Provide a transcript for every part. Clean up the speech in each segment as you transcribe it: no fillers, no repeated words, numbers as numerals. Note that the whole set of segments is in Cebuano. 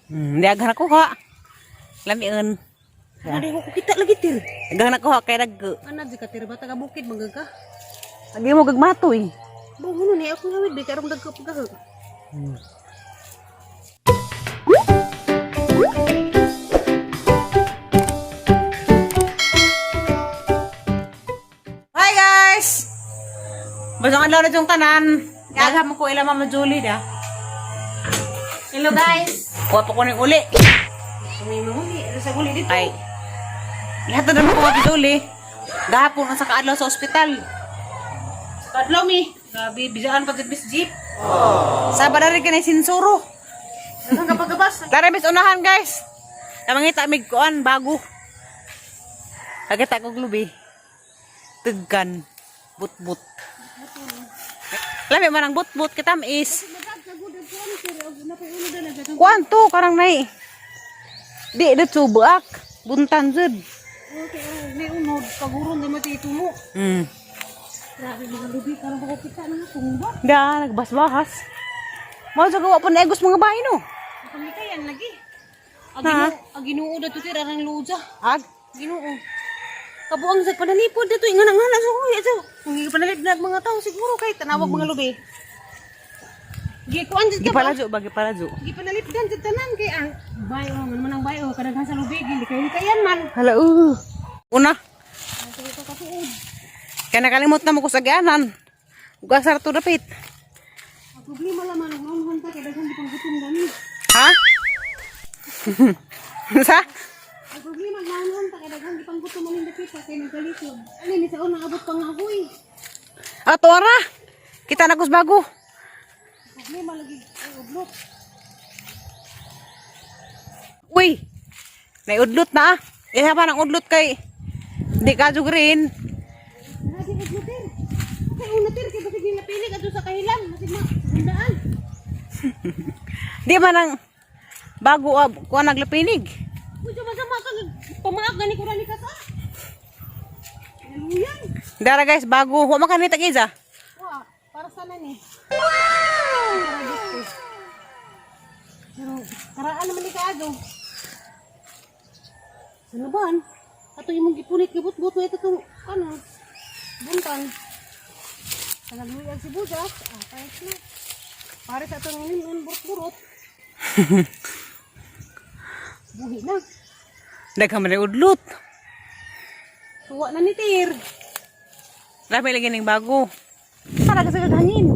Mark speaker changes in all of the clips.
Speaker 1: Di aghan nakuha. Lamiun.
Speaker 2: Ano di ko kita lagi tir.
Speaker 1: Aghan nakuha kay dagko.
Speaker 2: Ana di ka tir ba taga bukid man ka.
Speaker 1: Agi mo gagmatoy.
Speaker 2: Buho ni ako ngawid di karong dagko pagaho.
Speaker 1: Hi guys! Basang adlaw na itong tanan. Daghan mo ko ila Mama Julie da.
Speaker 2: Hello guys.
Speaker 1: Kuha pa ko ng uli.
Speaker 2: Sumimuli sa guli dito.
Speaker 1: Ay. Lahat na naman ko Mama Julie. Gahapon ang sa kaadlaw sa ospital.
Speaker 2: Sa kadlaw mi. Grabe bisaan pa gid bis jeep.
Speaker 1: Sa na rin kanay sinsuro.
Speaker 2: Daghang kapagabas.
Speaker 1: Tara mis unahan guys. Namangita mig kuan bago. Agata ko glubi. Tugkan. Butbut. Lami man ang butbut kitamis. Kuan to karang nay. Di da subuak. Buntan jud.
Speaker 2: Okay, oh, may unod kaguron di mati mo. Grabe mga lubi karon ko kita na nga tumba.
Speaker 1: Da nagbasbahas. Mao sa gawa po na egos mga bahay no.
Speaker 2: Pamikayan lagi.
Speaker 1: Ha?
Speaker 2: Aginoo da to tir arang luja.
Speaker 1: Ag
Speaker 2: Ginoo. Kabuang sa panalipod dito ingana ngana sa kuya sa. Kung panalip na mga tao siguro kay tanawag mga lubi. Gikuan jud ka ba?
Speaker 1: gipalajo ba gipalajo.
Speaker 2: Gipanalipdan jud tanan kay ang bayo man man ang bayo kadaghan sa lubi gili kay kayan man.
Speaker 1: Hala Una. Kaya nakalimot na mo ko sa gianan. Ugasar to dapit.
Speaker 2: Ang problema lamang nagmaunhan ta kay daghan di pang gutom gani.
Speaker 1: Ha? Sa?
Speaker 2: Ang problema nagmaunhan ta kay daghan di pang gutom manin dapit ta kay nagalisod. Ani ni sa una abot pa nga agoy.
Speaker 1: Ato ara. Kita na kus bago.
Speaker 2: Ang problema lagi ay udlot.
Speaker 1: Uy. May udlot na ah. Iha pa ng udlot kay di ka green.
Speaker 2: Nasi udlot ter. Kay una ter kay basig nila pili kadto sa kahilan, basig ma gundaan.
Speaker 1: Di man ang bago ah, kuha naglapinig.
Speaker 2: Uy, sama-sama ka pamaak gani ko rani ka sa. Naluyan.
Speaker 1: Dara guys, bago. Wa man kanita giza.
Speaker 2: Wa, para sana ni. Wow! Pero karaan naman ni kaado. Ano ba? Ato imong gipunit gibut-but mo ito tong ano buntan. Sa nagluyag sibuyas, ah, pares na. Para sa atong ngayon, burot-burot. Buhi na.
Speaker 1: Daghan man ang udlot.
Speaker 2: Suwa na ni Tir.
Speaker 1: Lami lagi ning bago. Para kasi hangin.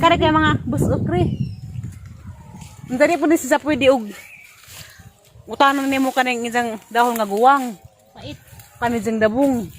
Speaker 1: Kare kay mga busok re. Dali po ni sa pwede og utanon nimo kaning isang dahon nga guwang,
Speaker 2: Pait.
Speaker 1: kaning dabong.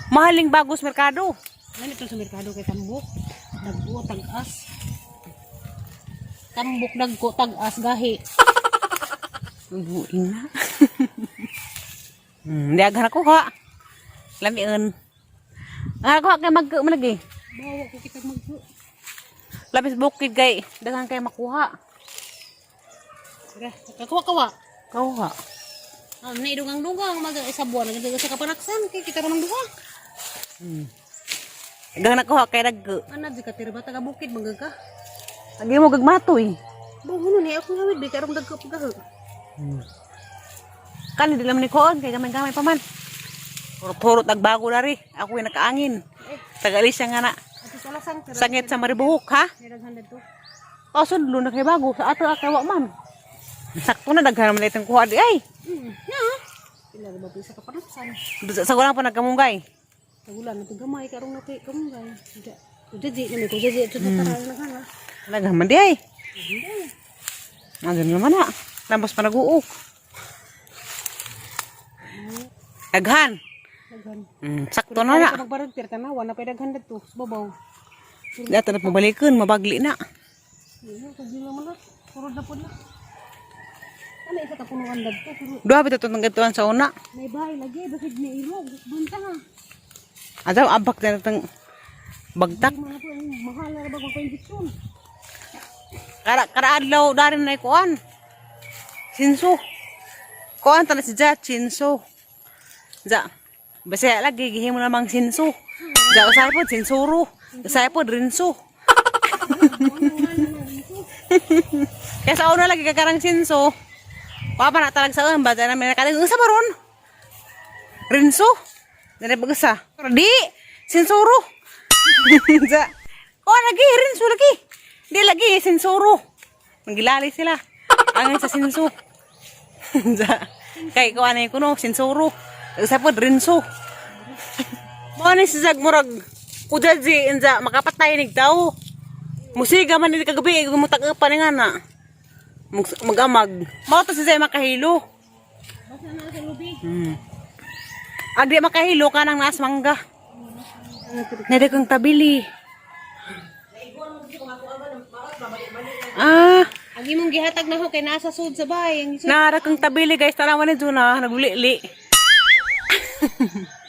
Speaker 1: Mahaling bagos merkado.
Speaker 2: Ano ito sa merkado kay tambok? Dagko, tag-as. Tambok, dagko, tag-as, gahi.
Speaker 1: Buing na. Di aghan nakuha. Lamiun. Ang nakuha kay mag lagi.
Speaker 2: Bawa ko kitag mag
Speaker 1: Lapis bukid kay daghan kay makuha.
Speaker 2: Tara, kakuha kawa.
Speaker 1: Kuha.
Speaker 2: Ah, na idugang-dugang mag isa buwan nagdaga sa kapanaksan kay kita ramang duha.
Speaker 1: Daghan nakuha kay dagko.
Speaker 2: Ana di ka tira ba taga bukid man ka.
Speaker 1: Agi mo gagmatoy.
Speaker 2: Buho ni ako ngawid di karong dagko pagaho.
Speaker 1: Kani di lang ni koon kay gamay-gamay pa man. Puro tagbago na ri. Ako yung nakaangin. Tagalis siya nga na.
Speaker 2: Ato sa lasang tira.
Speaker 1: Sangit sa maribuhok ha.
Speaker 2: Nilaghan dito.
Speaker 1: O sudlo na kay bago sa ato akawa man. Sakto na daghan man itong kuha di ay.
Speaker 2: Na. Pila ra ba sa kapanaksan?
Speaker 1: Sa kulang pa nagkamunggay.
Speaker 2: Tagulan na to gamay karong na kay kamunggay. Uja. Uja di na ko uja di ato sa tara na.
Speaker 1: Daghan man di ay. Andun naman na. Tapos pa nag-uok. Daghan.
Speaker 2: Daghan.
Speaker 1: Sakto na na.
Speaker 2: Ka magbarag tir tanawa na pay daghan dito sa babaw.
Speaker 1: Dito na pabalikan, mabagli na.
Speaker 2: Iya, kag naman na. Purod na pud na. Ano isa ka punuan dagto pero
Speaker 1: Duha ba itong gantuan sa una?
Speaker 2: may bahay lagi basig ni ilog bunta ha.
Speaker 1: Adaw, abak na itong bagtak.
Speaker 2: Mga po ang mahal na ba magpa-injection.
Speaker 1: Kara karaadlaw darin na kuan. Sinso. Kuan tala si Ja, sinso. Ja. Basta lagi gihimo namang sinso. Ja usay pod sinsuro. Usay pod rinso. Kaya sa una lagi kakarang sinso. Papa na talag sa ba na may nakadagan sa baron. Rinso. Dere bagasa. Di sinsuro. Sa Oh, lagi rinso lagi. Di lagi sinsuro. Manggilali sila. Angin sa sinso. Sa kay ko anay kuno sinsuro. Sa pod rinso. Mo ni si Zag murag kujaji inza makapatay nig tao. Musiga man ni kagabi ay mutag pa ni nga na. Mag-amag. Mao to si Zay makahilo.
Speaker 2: Basta na sa lubi.
Speaker 1: Agdi makahilo ka nang naas mangga. Nade kang tabili. Ah,
Speaker 2: Ang imong gihatag na ho kay nasa sud sa bay. Ang isod.
Speaker 1: nara kang tabili guys. Tanawan ni Juna, naglili.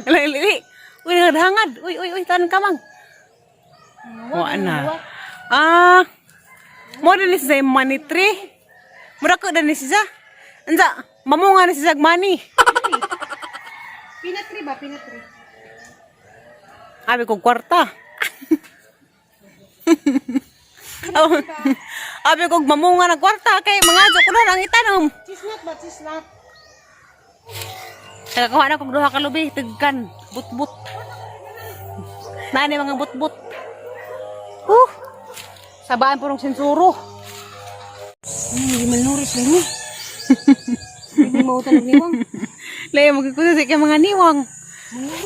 Speaker 1: Naglili. Uy, naghangad. Uy, uy, uy, tanan ka mang. Wa na. Ah, mo din ni siya money tree. Mura ko din ni siya. Anza, mamunga ni siya money.
Speaker 2: Pinatri ba? Pinatri.
Speaker 1: Abi ko kwarta. Oh, abi ko mamunga ng kwarta kay mga ko na ang itanom.
Speaker 2: Chisnut ba? Chisnut.
Speaker 1: Nakakuha na kog duha ka lubi, tigkan, butbut. Naani mga butbut. Huh. Sabaan purong sensuro.
Speaker 2: Hindi malnuris lang ni. Hindi mo utan niwang.
Speaker 1: Lay magkusa sa kay mga niwang.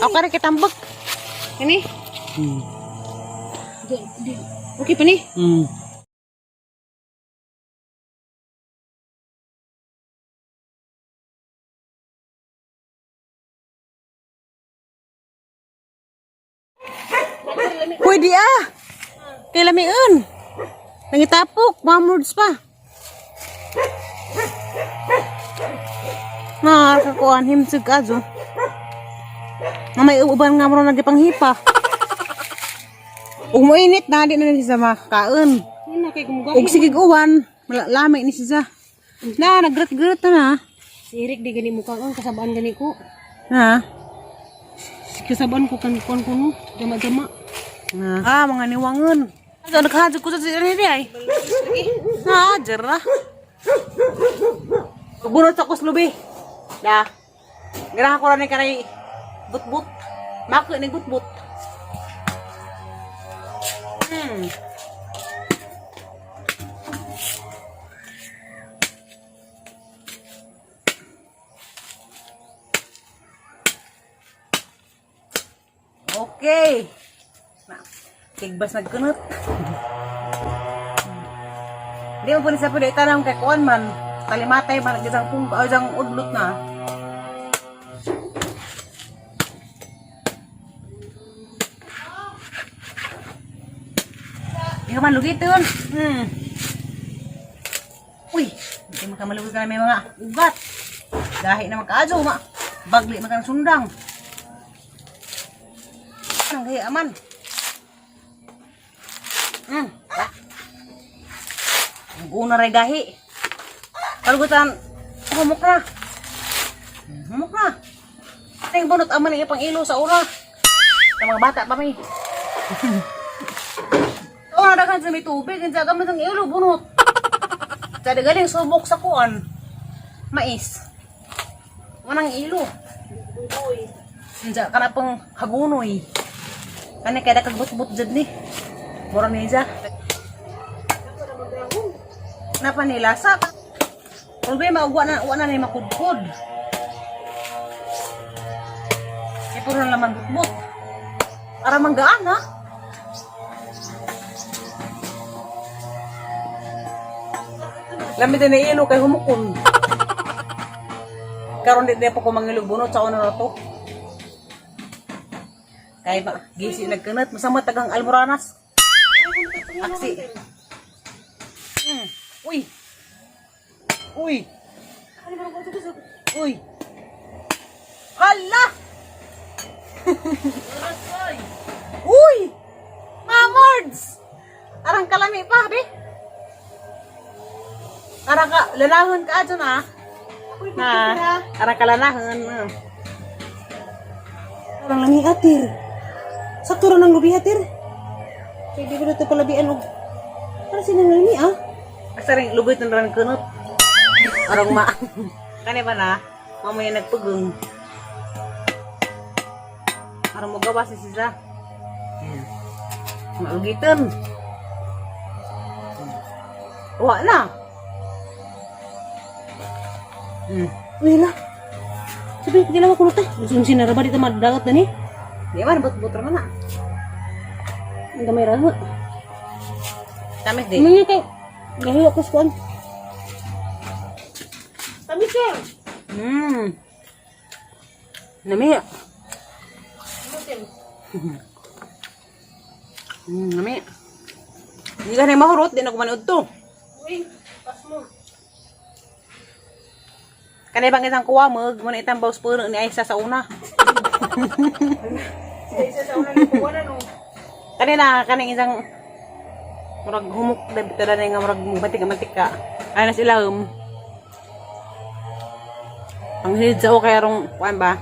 Speaker 1: Ako ra kitambak.
Speaker 2: Kani? Di, di. Okay pa ni?
Speaker 1: Pwede ah. Kay lamiun. Nangitapok, mamurds pa. Nakakakuan himsig azo. Na may uban nga mo nagipanghipa. Ug moinit na di na ni siya makakaon.
Speaker 2: Yun na kay gumugahi.
Speaker 1: Ug sige uwan, lami ni siya. Na nagrat-grat na na.
Speaker 2: Si Eric di gani mukha ang kasabaan gani ko.
Speaker 1: Na.
Speaker 2: Kasabaan ko kan kon ko no. Jama-jama.
Speaker 1: Na. Ah, mga niwangon. Azo naghadyo ko sa siya ni ay. Na, jera. Bunot sa kuslubi. Da. Ganahan ko ra ni kanay butbut. Mako ni butbut. Okay. Na, tigbas nagkunot. Hindi mo po ni sa pwede itanong kay kuan man. Talimatay man isang pung o isang udlot na. Di ka man lugiton. Uy, hindi man ka malugi ka na may mga ugat. Gahi na magkaadyo, ma. Bagli man ka ng sundang. Ang gahi aman. Ah. Ang una ray gahi. Kalugutan, humok na. Humok na. Ay, bunot aman ang ipang ilo sa ura. Sa mga bata pa may. Oo, nadagan sa may tubig. Ang saga man sang ilo, bunot. Sa galing subok sa kuan. Mais. Wanang ilo. Unsa kana pang hagunoy. Kani kay nakagbut-but jud ni. Mura ni siya. Napa nila sa Problema wa na wa na ni makudkod. Kay puro na laman butbut. Para manggaan ha. Lami din na ilo kay humukon. Karon di di pa ko mangilog bunot sa una na to. Kay ba, gisi nagkanat, masama tagang almoranas. Aksi. Uy. Uy. Uy. Hala! Uy! Mamords! Arang kalami pa, be. Arang ka, lalahon ka dyan ah. Na, arang kalalahon. Ah.
Speaker 2: Parang lami atir. Sakto ra nang lubi atir. Kay di ko na ito palabian og. Para sinang lami ah.
Speaker 1: Asa rin, lugit na rin kunot. Arong ma. Kani ba na? Mamaya nagpugong. Arong mo gawa si Siza. Ayan. Maugitan. Wa na.
Speaker 2: Uy la. Sabi, ginawa ko na Gusto sinara ba dito madagat na ni?
Speaker 1: Di man but-but ra man na.
Speaker 2: Ang gamay ra.
Speaker 1: Tamis di.
Speaker 2: Ano kay gahiwa ko sa kuan. Tamis sir.
Speaker 1: Nami. Nami. Hindi ka na mahurot, di na kumanood to.
Speaker 2: Uy, pas mo.
Speaker 1: Kanay bang isang kuwa, mag, muna itang bawas puno ni Aisa sa una.
Speaker 2: Si Aisa sa una ni kuha na no.
Speaker 1: Kanina, kaning isang murag humok na bitala na nga murag matik ka. Ay na sila Ang hilid sa okay arong kuan ba?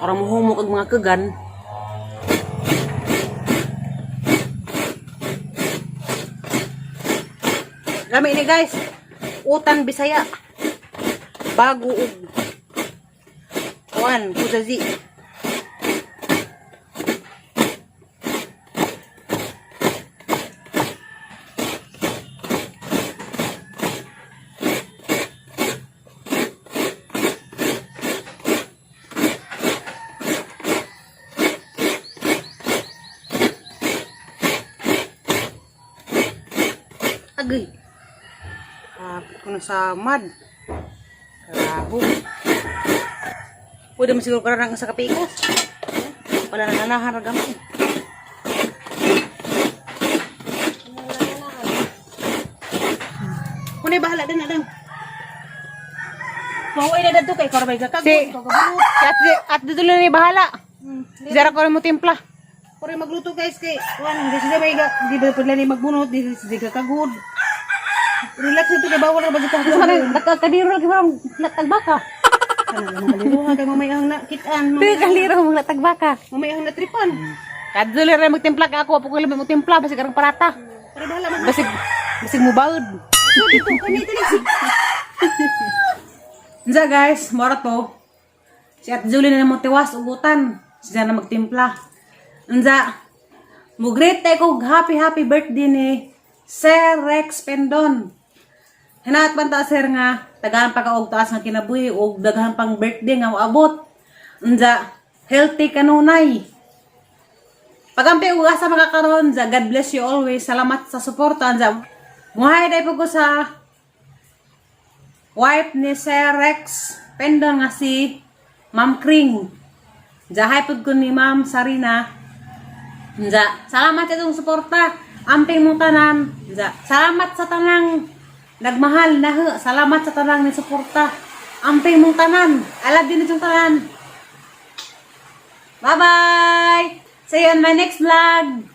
Speaker 1: Arong muhumok og mga kagan. Lami ini guys. Utan Bisaya. Bago og kuan kusazi. Agay. Kapit ko na sa mad. Karabo. Pwede mo siguro karang sa kapikos. Wala na nanahan na gamay. Kunay bahala din na dang.
Speaker 2: Maway na dadto kay korbay ka
Speaker 1: Si, at dito na ni bahala. Zara ko rin mo timpla.
Speaker 2: Pare magluto guys kay kuan hindi siya may ga di ba pud ni magbunot di siya kagud. Relax na to kay bawal ra ba jud
Speaker 1: Gusto ka na, kadiro lagi parang natagbaka.
Speaker 2: Kaliro kay mamay ang nakitaan,
Speaker 1: Pero kaliro mong natagbaka.
Speaker 2: mamay ang natripan.
Speaker 1: Kadto rin magtimpla ka ako, apo ko lang magtimpla, basig karang parata.
Speaker 2: Pare bahala mag
Speaker 1: Basig, basig mo baod.
Speaker 2: dito kani dito si.
Speaker 1: Unsa guys, mora to. Si Ate Julie na mo tiwas ugutan. Siya na magtimpla. Unsa, mo greet tayo kog happy happy birthday ni Sir Rex Pendon. Hinaat man ta sir nga tagaan pa ka og taas nga kinabuhi og daghan pang birthday nga moabot. Unsa, healthy kanunay. Pagampi og asa makakaroon za God bless you always. Salamat sa suporta unsa. Muhay dai po ko sa wife ni Sir Rex Pendon nga si Ma'am Kring. Jahay pud ko ni Ma'am Sarina. Nja, salamat sa itong suporta. Amping mong tanan. Nja, salamat sa tanang nagmahal na ho. Salamat sa tanang ni suporta. Amping mong tanan. I love you nitong tanan. Bye-bye! See you on my next vlog.